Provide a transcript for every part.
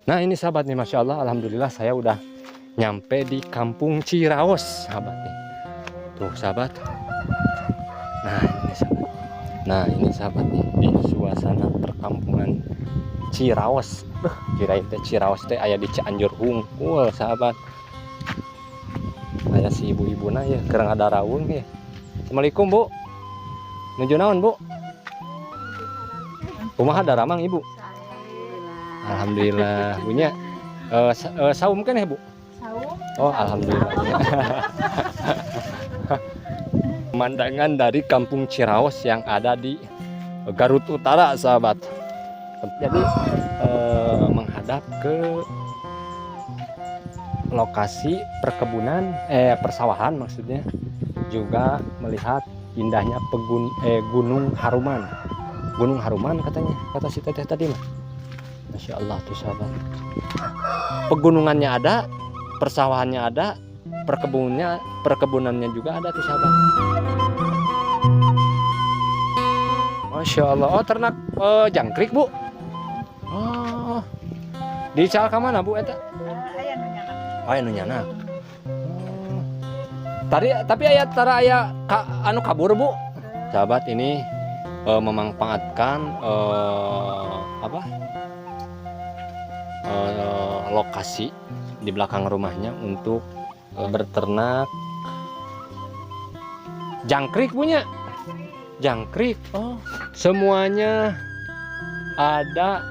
Nah ini sahabat nih, Masya Allah, alhamdulillah saya udah nyampe di Kampung Ciraos sahabat nih. Tuh sahabat. Nah ini sahabat. Nah ini sahabat nih, di suasana perkampungan Ciraos. Kirain teh Ciraos teh aya di Cianjur hungkul sahabat. Aya si ibu-ibuna ya, keur ngadarawung ya. Assalamualaikum, Bu. Nuju naon, Bu? Kumaha daramang, Ibu? Alhamdulillah. Punya saum kan ya, Bu? Saum. Oh, alhamdulillah. Pemandangan dari Kampung Ciraos yang ada di Garut Utara, sahabat. Jadi menghadap ke lokasi perkebunan, persawahan maksudnya, juga melihat indahnya Gunung Haruman. Gunung Haruman katanya, kata si teteh tadi mah. Masya Allah tuh sahabat. Pegunungannya ada, persawahannya ada, perkebunannya juga ada tuh sahabat. Masya Allah. Oh, ternak jangkrik, Bu. Oh, diical ka mana, Bu, eta? Aya nu nyandak. Oh, anu nyandak. Oh. Tadi tapi aya tara aya anu kabur, Bu. Sahabat, ini memanfaatkan apa? Lokasi di belakang rumahnya untuk berternak jangkrik punya jangkrik. Oh, semuanya ada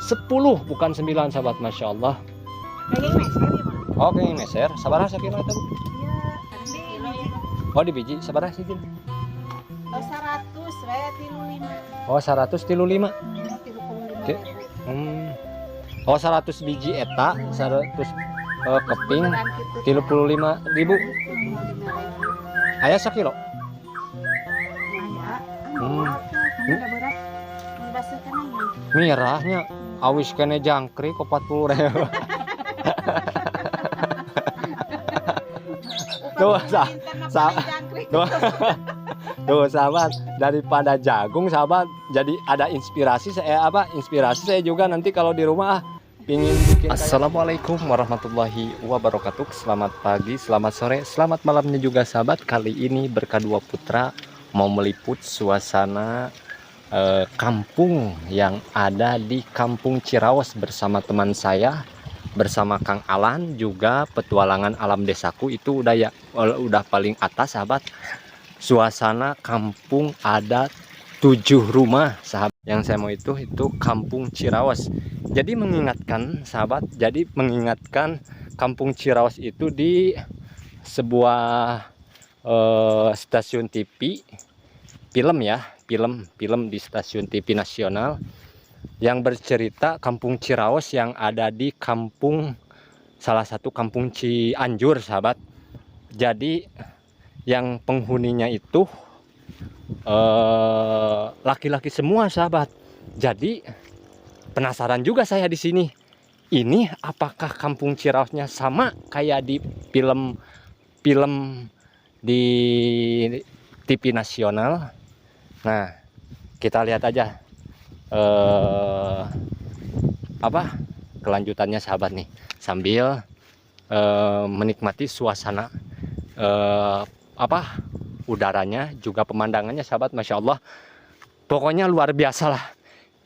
10 bukan 9 sahabat, Masya Allah. Kenging meser ya mah. Oh, kenging meser. Sabaraha sakilo eta, Bu? Iya, kadang di kilo ya. Oh, di biji sabaraha sih? Oh, 100 we 35. Oh, 135. 35 Oke. ribu. Oh, 100 biji eta, 100 keping Ukuran gitu. 35 ribu. 35 ribu. Aya sakilo. Aya. Udah berat. Basuh kana ya. Mirahnya awis keneh jangkrik 40 ribu. Tuh, tuh. Tuh sahabat, daripada jagung sahabat, jadi ada inspirasi saya, apa? Inspirasi saya juga nanti kalau di rumah pingin bikin. Assalamualaikum warahmatullahi wabarakatuh. Selamat pagi, selamat sore, selamat malamnya juga sahabat. Kali ini Berkah Dua Putra mau meliput suasana kampung yang ada di Kampung Ciraos bersama teman saya, bersama Kang Alan, juga petualangan alam desaku itu udah ya, udah paling atas sahabat. Suasana kampung ada 7 rumah sahabat. Yang saya mau itu Kampung Ciraos. Jadi mengingatkan sahabat, jadi mengingatkan Kampung Ciraos itu di sebuah stasiun TV film ya, film di stasiun TV nasional yang bercerita Kampung Ciraos yang ada di kampung, salah satu kampung Cianjur sahabat. Jadi yang penghuninya itu laki-laki semua sahabat. Jadi penasaran juga saya di sini. Ini apakah Kampung Ciraosnya sama kayak di film-film di TV nasional? Nah, kita lihat aja apa kelanjutannya sahabat nih, sambil menikmati suasana apa udaranya juga pemandangannya sahabat. Masya Allah, pokoknya luar biasa lah.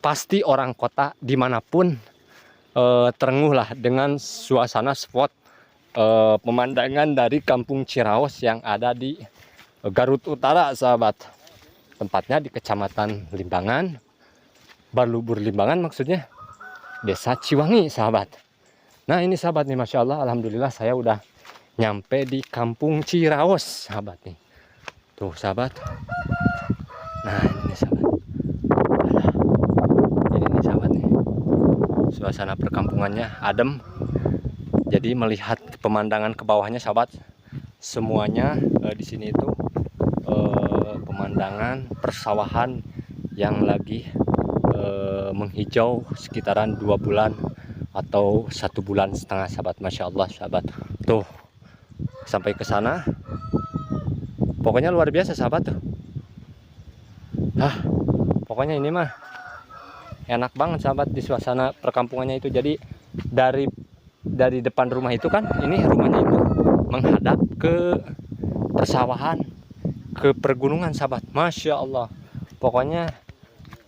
Pasti orang kota dimanapun terenguh lah dengan suasana spot pemandangan dari Kampung Ciraos yang ada di Garut Utara sahabat. Tempatnya di Kecamatan Limbangan, Balubur Limbangan maksudnya, Desa Ciwangi sahabat. Nah ini sahabat nih, Masya Allah, alhamdulillah saya udah nyampe di Kampung Ciraos sahabat nih. Tuh sahabat. Nah ini sahabat. Alah. Ini nih sahabat nih. Suasana perkampungannya adem. Jadi melihat pemandangan ke bawahnya sahabat, semuanya di sini itu pemandangan persawahan yang lagi menghijau sekitaran 2 bulan atau 1,5 bulan sahabat. Masya Allah sahabat. Tuh sampai ke sana, pokoknya luar biasa sahabat tuh. Hah, pokoknya ini mah Enak banget, sahabat, di suasana perkampungannya itu. Jadi dari depan rumah itu kan, ini rumahnya itu menghadap ke persawahan, ke pergunungan, sahabat. Masya Allah. Pokoknya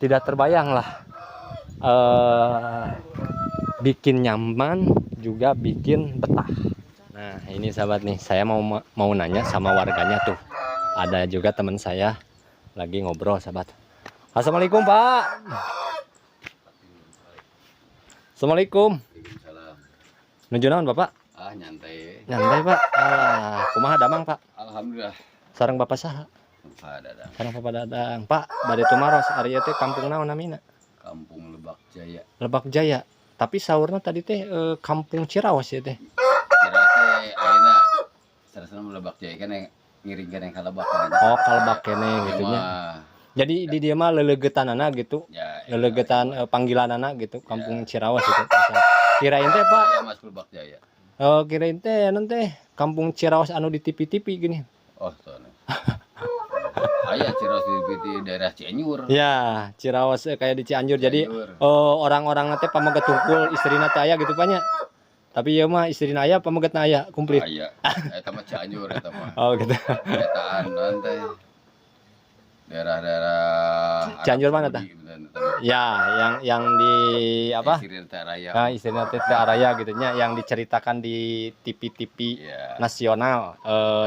tidak terbayang lah. Bikin nyaman juga bikin betah. Nah, ini sahabat nih, saya mau mau nanya sama warganya tuh. Ada juga teman saya lagi ngobrol, sahabat. Assalamualaikum, Pak. Assalamualaikum. Waalaikumsalam. Nuju naon, Bapak? Ah, nyantai. Nyantai, Pak. Ah, kumaha damang, Pak? Alhamdulillah. Sareng Bapak saha? Pak Dadang. Sareng Bapak Dadang. Pak, bade tumaros, ari ieu teh kampung naon namina? Kampung Lebak Jaya. Lebak Jaya. Tapi saurna tadi teh kampung Ciraos ya teh. Kira teh ayeuna sarasana Lebak Jaya kan yang ngiring yang ka Lebak kan. Oh, kalebak keneh gitu nya. Mah, Jadi di dieu mah leleugetanana gitu. Ya, Leleugetan panggilanana gitu, kampung Ciraos itu. Kirain teh, Pak, Ya, masuk Lebak Jaya. oh, kirain teh nanti kampung Ciraos anu di TV-TV gini. Oh, soalnya. Aya Ciraos di daerah Cianjur. Ya, Ciraos kayak di Cianjur. Jadi Cianjur. oh, orang-orang teh pameget tungkul istrina teh aya gitu, Pak, nya. Tapi ieu mah istrina aya, pamegetna aya, komplit. Aya. Eta mah Cianjur eta mah. Oh, gitu. Etaan nanti daerah-daerah Arab Cianjur mana tah? Saudi, bener, eta mah. Ya, yang di apa? Istrina teh raya. Nah, istrina teh teh Araya gitu nya, yang diceritakan di TV-TV Iya. nasional,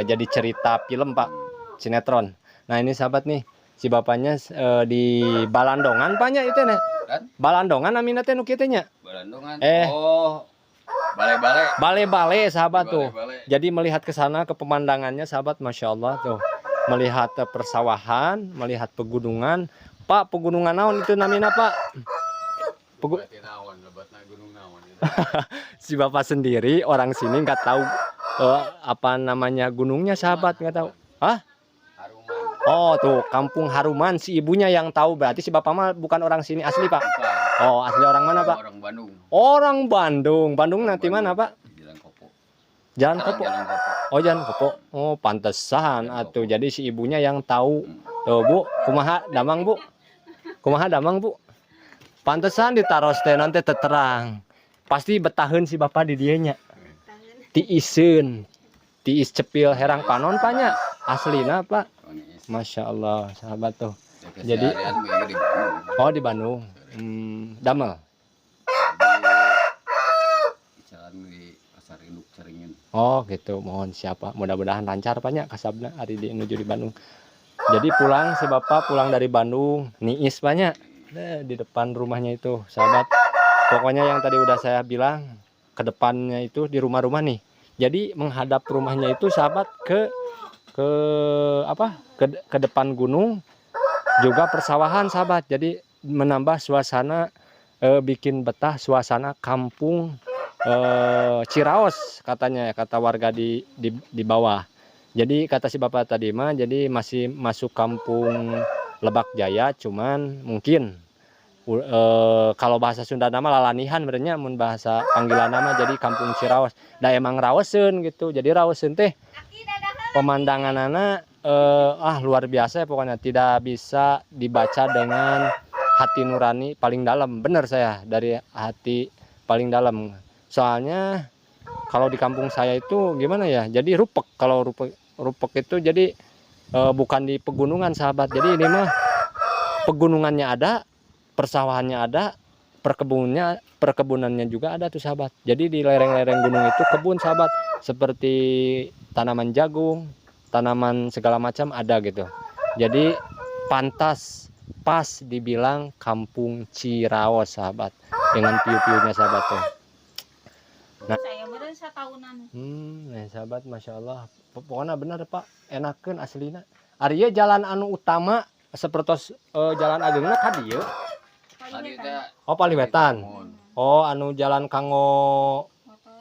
jadi cerita film, Pak, sinetron. Nah, ini sahabat nih, si bapaknya di Balandongan, Pak, nya itu nih. Kan? Balandongan namina teh nu kieu teh nya. Balandongan. Eh. Oh. Bale-bale. Bale-bale, sahabat, tuh. Bale-bale. Jadi melihat ke sana ke pemandangannya, sahabat, masya Allah tuh. Melihat persawahan, melihat pegunungan. Pak, pegunungan naon itu namina, Pak? Berarti naon, lebatna gunung naon itu. Si bapak sendiri orang sini nggak tahu apa namanya gunungnya, sahabat, nggak tahu. Hah? Haruman. Oh tuh, Kampung Haruman, si ibunya yang tahu, berarti si bapak mah bukan orang sini asli, Pak. Bukan. Oh, asli orang mana, Pak? Orang Bandung. Orang Bandung. Bandung Orang nanti mana, Bandung. Pak? Jalan Kopo. Jalan Jalan Kopo. Jalan Kopo. Oh, Jalan Kopo. Oh, pantesan Jalan atuh. Kopo. Jadi si ibunya yang tahu. Tuh, Bu, kumaha damang, Bu? Kumaha damang, Bu? Pantesan ditaros teh nanti terang. Pasti betaheun si bapak di dieu nya. Tiiseun. Tiis cepil herang panon, Pak, nya. Aslina, Pak. Manis. Masya Allah, sahabat tuh. Ya, keseharian mah di Bandung. Oh, di Bandung. Damel. Di jalan di Pasar Induk Caringin. Oh gitu, mohon siapa. Mudah-mudahan lancar, Pak, nya kasabna hari di menuju di Bandung. Jadi pulang si bapak pulang dari Bandung, niis banyak di depan rumahnya itu, sahabat. Pokoknya yang tadi udah saya bilang, ke depannya itu di rumah-rumah nih. Jadi menghadap rumahnya itu, sahabat, ke apa? Ke depan gunung juga persawahan, sahabat. Jadi menambah suasana, bikin betah suasana kampung Ciraos katanya, kata warga di bawah. Jadi kata si bapak tadi mah, jadi masih masuk kampung Lebak Jaya, cuman mungkin kalau bahasa Sunda nama lalanihan berenya mun bahasa panggilan nama jadi kampung Ciraos. Da emang raoseun gitu. Jadi raoseun teh pemandangan ah luar biasa ya, pokoknya tidak bisa dibaca dengan hati nurani paling dalam. Bener, saya dari hati paling dalam. Soalnya kalau di kampung saya itu gimana ya? Jadi rupek, kalau rupek rupek itu jadi bukan di pegunungan, sahabat. Jadi ini mah pegunungannya ada, persawahannya ada, perkebunannya juga ada tuh, sahabat. Jadi di lereng-lereng gunung itu kebun, sahabat, seperti tanaman jagung, tanaman segala macam ada gitu. Jadi pantas pas dibilang kampung Ciraos, sahabat, dengan piu-piunya, sahabat tuh. Nah. Saya meureun satahunan. Nih sahabat, masya Allah. Pokoknya bener, Pak, enakeun aslina. Ari ieu jalan anu utama sepertos jalan agengna ka dieu. Tadi teh. Oh, Paliwetan. Oh, anu jalan kanggo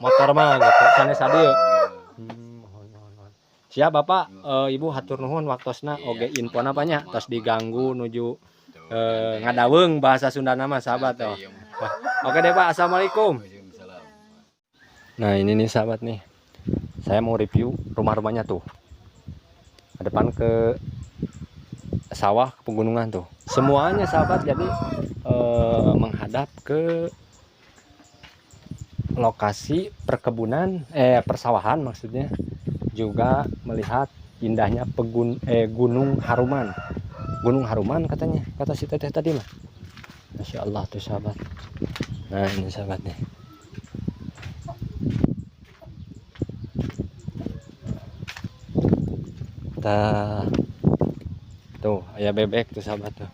motor mah gitu. Sanes sadieu. Mohon, mohon, mohon. Siap, Bapak, Ibu, hatur nuhun waktosna oge infona banyak tos diganggu nuju ngadaweung bahasa Sunda nama, sahabat tuh. Oke deh, Pak, assalamualaikum. Waalaikumsalam. Nah, ini nih sahabat nih. Saya mau review rumah-rumahnya tuh. Ke depan ke Sawah ke pegunungan tuh. Semuanya sahabat jadi menghadap ke lokasi perkebunan, persawahan maksudnya, juga melihat indahnya Gunung Haruman. Gunung Haruman katanya, kata si teteh tadi mah. Masya Allah tuh sahabat. Nah, ini sahabat nih. Tah. Tuh, aya bebek tuh sahabat tuh.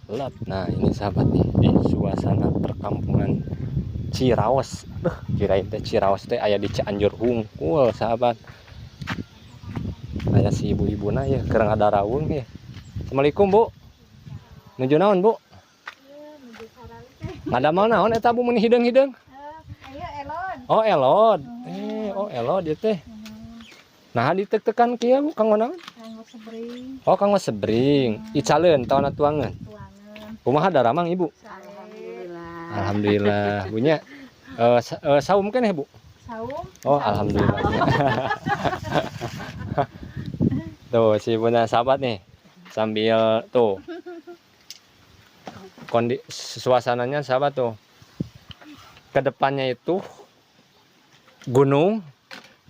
Lep. Nah, ini sahabat nih di suasana perkampungan Ciraos. Duh, kirain teh Ciraos teh aya di Cianjur hungkul sahabat. Aya si ibu-ibuna ya keur ngadarawung ya. Assalamualaikum, Bu. Nuju naon, Bu? Ngadamel naon eta, Bu, mun hideung-hideung? Ayo elod. Oh, elod. Oh elod ieu teh. Nah, ditek-tekan kieu, Bu, kanggo naon? Kanggo sebring. Oh, kanggo sebring. Icaleun tauna tuangeun. Tuangeun. Kumaha daramang, Ibu? Alhamdulillah. Alhamdulillah. Bunya saum keneh, Bu? Saum. Oh, alhamdulillah. Tuh, si punya sahabat nih. Sambil tuh. Suasananya sahabat tuh. Kedepannya itu gunung,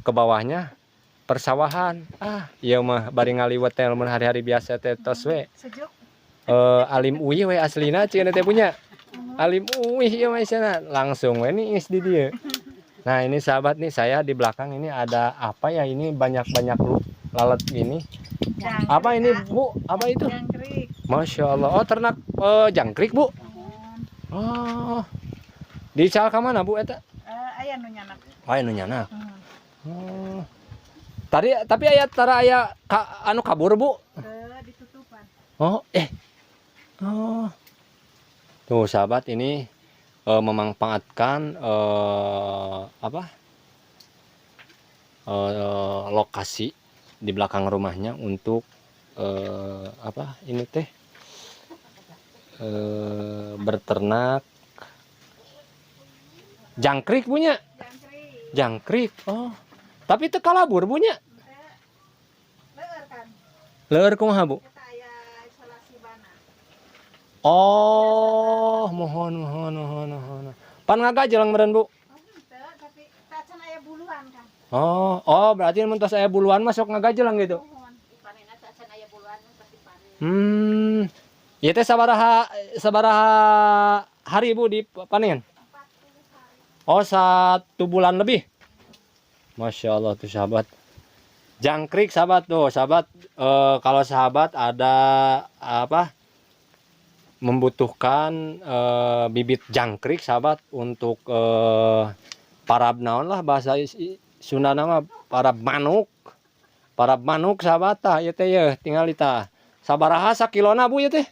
ke bawahnya persawahan. Ah, ieu mah bari ngaliwet teh lamun hari-hari biasa teh tos we. Sejuk. Alim uih we aslina cieun teh punya. Alim uih ieu mah isana langsung we niis di dieu. Nah, ini sahabat nih, saya di belakang ini ada apa ya, ini banyak-banyak lalat ini. Jangkrik. Apa ini, Bu? Apa itu? Jangkrik. Masya Allah. Oh, ternak jangkrik, Bu. Oh. Di cal ka mana, Bu, eta? Aya nu nyanak. Oh, aya nu nyanak. Oh. Tadi tapi aya tara aya ka, anu kabur, Bu? Ditutupan. Oh, Oh. Tuh, sahabat, ini memanfaatkan apa? Lokasi di belakang rumahnya untuk apa ini teh? Berternak jangkrik punya. Jangkrik. Jangkrik. Oh. Tapi teu kalabur punya. Leur kan. Leur kumaha, Bu? Eta aya isolasi bana. Oh, mohon mohon mohon mohon. Pan ngagajelang meureun, Bu? Oh, henteu, tapi tacan aya buluan kan. Oh, berarti mun tos aya buluan mah sok ngagajelang gitu. Mohon. Panenna tacan aya buluan pasti panen. Ieu teh sabaraha sabaraha hari, Bu, dipanen? 40 hari. Oh, 1 bulan lebih. Masya Allah tuh sahabat. Jangkrik sahabat tuh, sahabat, kalau sahabat ada apa membutuhkan bibit jangkrik sahabat untuk parab naon lah bahasa Sunda nama parab manuk. Parab manuk sahabat tah ieu teh yeuh tinggal tah. Sabaraha sakilona, Bu, ieu teh?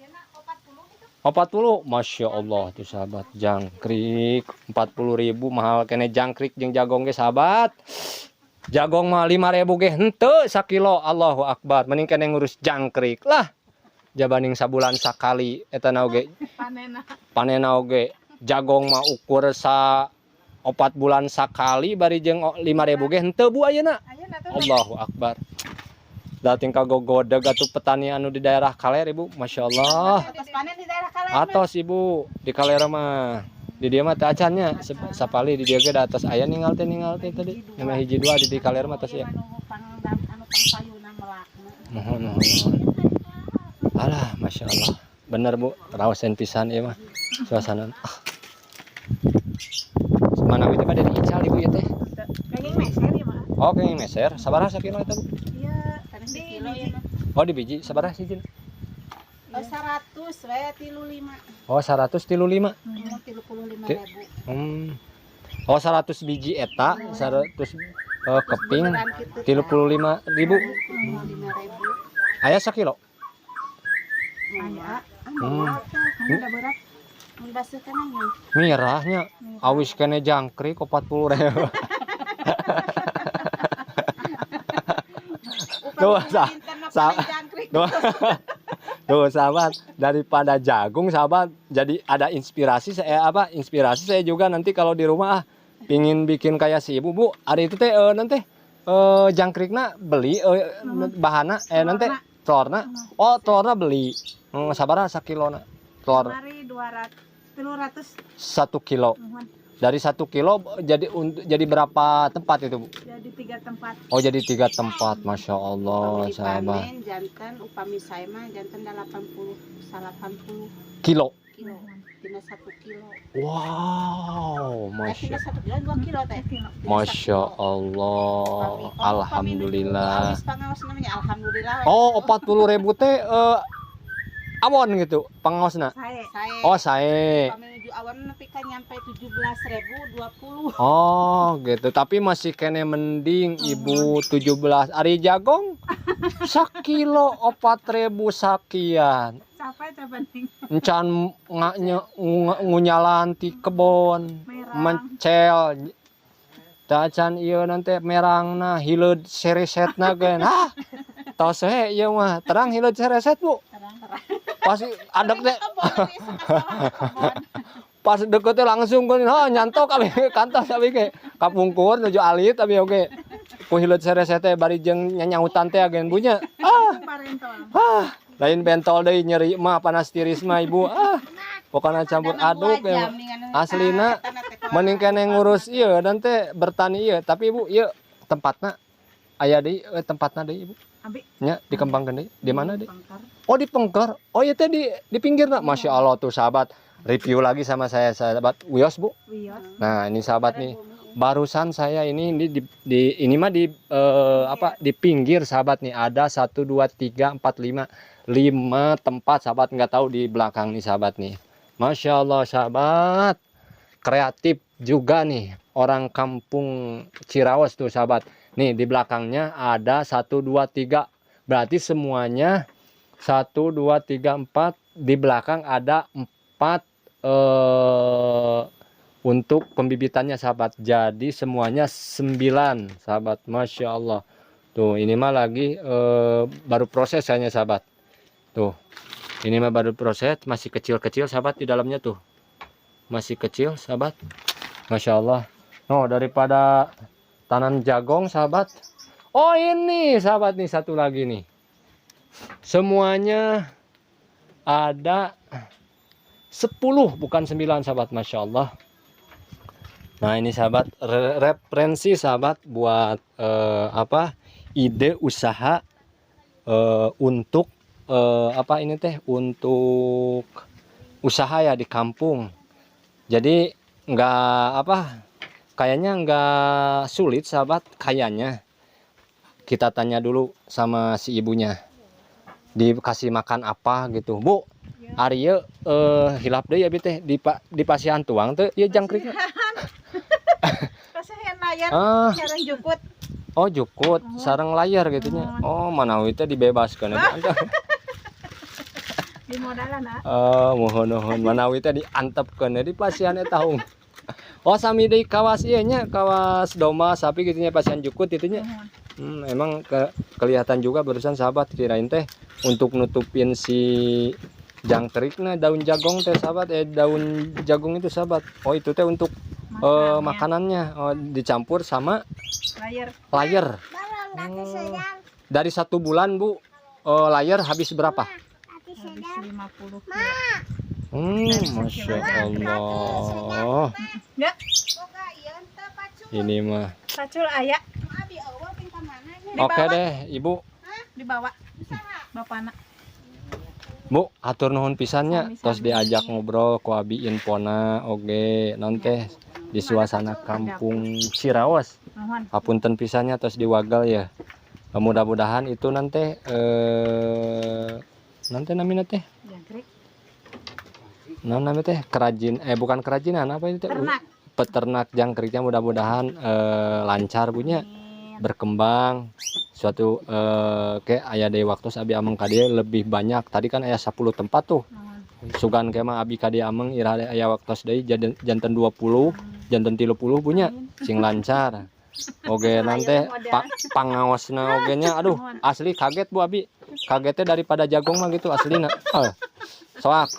Ieu na 40 gitu. 40, Masya Allah tuh sahabat, jangkrik 40.000 mahal kene jangkrik jeung jagong ge sahabat. Jagong mah 5.000 ge henteu sakilo. Allahu akbar, mending kene ngurus jangkrik lah. Jabaning sabulan sakali eta na oge. Panena. Panena oge. Jagong mah ukur sa 4 bulan sakali bari jeung 5.000 ge henteu, Bu, ayeuna. Ayeuna tuh. Allahu akbar. Dating kagogodeg atuh petani anu di daerah kaler, Ibu, Masya Allah. Atos panen di daerah kaler. Atos, Ibu, di kaler mah. Di dieu mah teu acan nya, sapali di dieu ge da atos aya ningal teh tadi. Nama hiji dua di kaler mah tos ya. Anu pang anu pangpayuna melakna. Mohon mohon mohon. Alah, Masya Allah. Bener, Bu, raosen pisan ieu mah suasana. Ah. Mana teh bade diical, Ibu, ieu teh? Kenging meser ya mah. Oh, kenging meser. Sabaraha sakilo eta, Bu? Iya, di biji. Oh, di biji sabaraha sijin? Oh, 100 we 35. Oh, 135. Mau 35.000. Oh, 100 biji eta, 100 keping Beneran kitu, 35.000. 35.000. Aya sakilo. Aya. Ada berat. Mun baseuh kana nya. Mirahnya awis kene jangkrik 40.000. Tuh, jangkrik. Tuh. Tuh sahabat, daripada jagung sahabat, jadi ada inspirasi saya, apa? Inspirasi saya juga nanti kalau di rumah pingin bikin kayak si ibu, Bu. Ada itu teh nanti jangkrikna beli bahana nanti Telurna? Oh, telurna beli. Sabaraha sakilona? Telur Kamari 200 300. 1 kilo. Muhun. Dari 1 kilo jadi jadi berapa tempat itu, Bu? Jadi tiga tempat. Oh, jadi tiga tempat, masya Allah, Upami sahabat. dipanen janten, upami sae mah janten 80 80 Kilo. Kilo. Tina 1 kilo. Wow, Eh, masya, tina 1 kilo 2 kilo teh. Tina masya 1 kilo. Allah, alhamdulillah. Awis pangaos namanya alhamdulillah we. Oh, 40 ribu teh awon gitu, pangaosna. Sae. Sae. Oh, sae. Upami nuju awon nepi ka nyampe 17.000 20. Oh, gitu. Tapi masih keneh mending, Ibu, 17. Ari jagong sakilo 4 ribu sakian. Capek coba nih. Encan ngunyalan ti kebon, Merang. mencel. Tacan ieu nanti merangna hileud seresetna gen. Ah. Tos we ieu mah. Terang hileud sereset, Bu. Terang terang. Pasti adek teh Kebon, kebon. Pas deketnya langsung kan, ha, nyantok abi kantos abi ge kapungkur nuju alit abi oge ku hileud sereset teh bari jeung nyanyautan teh agen punya, ah. Ah, lain bentol deui, nyeri mah, panas tiris mah, Ibu. Ah, pokoknya campur aduk ya. Aslina mending keneh ngurus ieu dan teh bertani ieu. Tapi Ibu, ieu tempatna aya deui, tempatna deui, Ibu? Abi. Nya dikembangkeun deui di mana deui? Pengker. Oh, di Pengker. Oh iya teh di pinggir. Masya Allah tuh, sahabat. Review lagi sama saya, sahabat. Wios, Bu. Wios. Nah, ini sahabat nih. Barusan saya ini di ini mah di apa, di pinggir, sahabat nih, ada 1 2 3 4 5 5 tempat, sahabat, nggak tahu di belakang nih, sahabat nih. Masya Allah, sahabat. Kreatif juga nih orang kampung Ciraos tuh, sahabat. Nih di belakangnya ada 1 2 3. Berarti semuanya 1 2 3 4, di belakang ada 4 untuk pembibitannya, sahabat. Jadi semuanya 9, sahabat. Masya Allah. Tuh, ini mah lagi baru proses hanya, sahabat. Tuh. Ini mah baru proses, masih kecil-kecil, sahabat, di dalamnya tuh. Masih kecil, sahabat. Masya Allah. No, daripada tanam jagong, sahabat. Oh, ini sahabat nih satu lagi nih. Semuanya ada 10 bukan 9, sahabat, Masya Allah. Nah, ini sahabat, referensi sahabat buat apa, ide usaha untuk apa ini teh, untuk usaha ya di kampung. Jadi nggak apa, kayaknya nggak sulit, sahabat, kayaknya. Kita tanya dulu sama si ibunya. Dikasih makan apa gitu, Bu? Ya. Ari ieu hilap deui abi teh di pasihan tuang teh ieu jangkrikna? Pasihan layar Ah, sareng jukut. Oh, jukut sareng layar gitu nya. Oh, manawi teh dibebaskeun eta. Di modalan ah. Oh, muhun nuhun, manawi teh diantepkeun di pasihan eta hung. Oh, sami deui kawas ieu nya, kawas domba, sapi gitu nya, pasihan jukut itu nya. Muhun. Emang kelihatan juga barusan, sahabat, kirain teh untuk nutupin si jangkrikna daun jagong teh, sahabat, daun jagung itu, sahabat. Oh, itu teh untuk Makannya. Makanannya. Oh, dicampur sama Layar. Layar. Oh. Dari satu bulan, Bu, layar habis berapa? Habis 50 kilo. Masya Allah. Ya, Ini mah. Pacul aya. Oke deh, Ibu. Dibawa. Bapana. Bu, hatur nuhun pisan nya Sami-sami. Tos diajak ngobrol ku abi infona oge naon teh di suasana kampung Ciraos. Nuhun. Hapunten pisan nya tos diwagel ya. Mudah-mudahan itu nanti nanti namanya teh Jangkrik. naon namanya teh, kerajin, eh, bukan kerajinan, apa itu teh? Ternak. Peternak jangkriknya mudah-mudahan lancar punya Amin. berkembang suatu ke aya deui waktu abi ameng ka dieu lebih banyak. Tadi kan aya 10 tempat tuh. Nuhun. Sugan ke mah abi ka dieu ameng iraha aya waktu deui janten 20, janten 30 punya. Amin. Sing lancar oke nanti pangaosna oge nya. Aduh, asli kaget, Bu, abi kagetnya daripada jagong mah gitu aslina. Oh, soak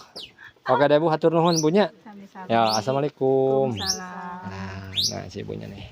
oke deh, Bu, hatur nuhun, Bu, nya. Sami-sami. Ya, assalamualaikum. Waalaikumsalam. Nah, nah si ibunya nih.